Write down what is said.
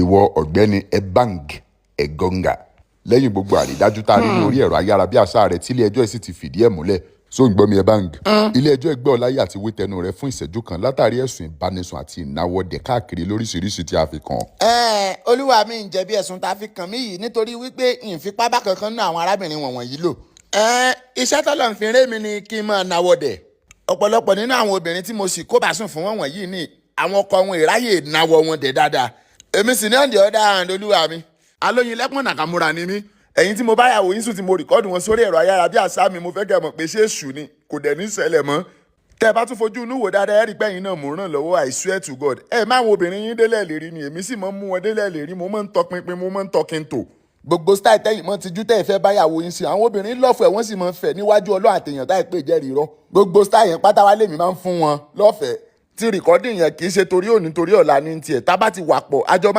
Ìwọ ọ̀gbẹ́ni Ebang Engonga, lẹ́yìn gbogbo àrídájú tá a rí ní orí ẹ̀rọ ayárabíàṣá rẹ̀, tí ilé ẹjọ́ sì ti fìdí ẹ̀ múlẹ̀ sóńgbọ́mi Ebang, ilé ẹjọ́ ẹgbẹ́ ọláyà ti wí tẹnu rẹ̀ fún ìṣẹ́jú kan látàrí ẹ̀sùn ìbánisùn àti ìnáwọ́dẹ káàkiri lóríṣiríṣi tí a fi kàn án. Ẹ olúwa mi, ń jẹ̀bi ẹ̀sùn tá a fi kàn mí yìí nítorí wípé ìfipá bá kankan nínú àwọn arábìnrin wọ̀nyí lò. Ẹ iṣẹ́ tọ́lọ̀ ń fi ré mi ni kí n máa náwọ́dẹ̀. Ọ̀pọ̀lọpọ̀ nínú àwọn obìnrin tí mo sì kó bá sùn fún wọn wọ̀nyí ni àwọn ọkọ wọn ìráyè náwọ́ wọn dẹ̀ dáadáa. Èmi sì ní, on the other hand, olúwa mi, alóyin lẹ́pọ̀n nàkàmúra ni mí. Ẹ̀yin tí mo bá yàwó yín sùn, tí mo record wọn sórí ẹ̀rọ ayárabíàṣá mi, mo fẹ́ kẹ́ mọ̀ pé ṣé èṣù ni, kò dẹ̀ ní ṣẹlẹ̀ mọ́. Tẹ́ ẹ bá tún fojú inú wò dáadáa, ẹ rí pé ẹ̀yin náà mò ń ràn lọ́wọ́. I swear to God, ẹ má àwọn obìnrin yín délẹ̀ lérí ni, èmi sì máa ń mú wọn délẹ̀ lérí. Mo máa ń tọpinpin, mo máa ń tọkintò. Gbogbo style tẹ́yìn mọ́ tijú tẹ́ ẹ fẹ́ báyàwó yín sí, àwọn obìnrin lọ́fẹ̀ẹ́, wọ́n sì máa ń fẹ́ níwájú Ọlọ́run àtẹ̀yàn táì pé jẹ́rìí rọ́. Gbogbo style yẹn pátá wálé mi máa ń fún wọn lọ́fẹ̀ẹ́. Tí recording yẹn, kì í ṣe torí òní, torí ọ̀la ní tiẹ̀. Tá bá ti wà pọ̀, àjọ máa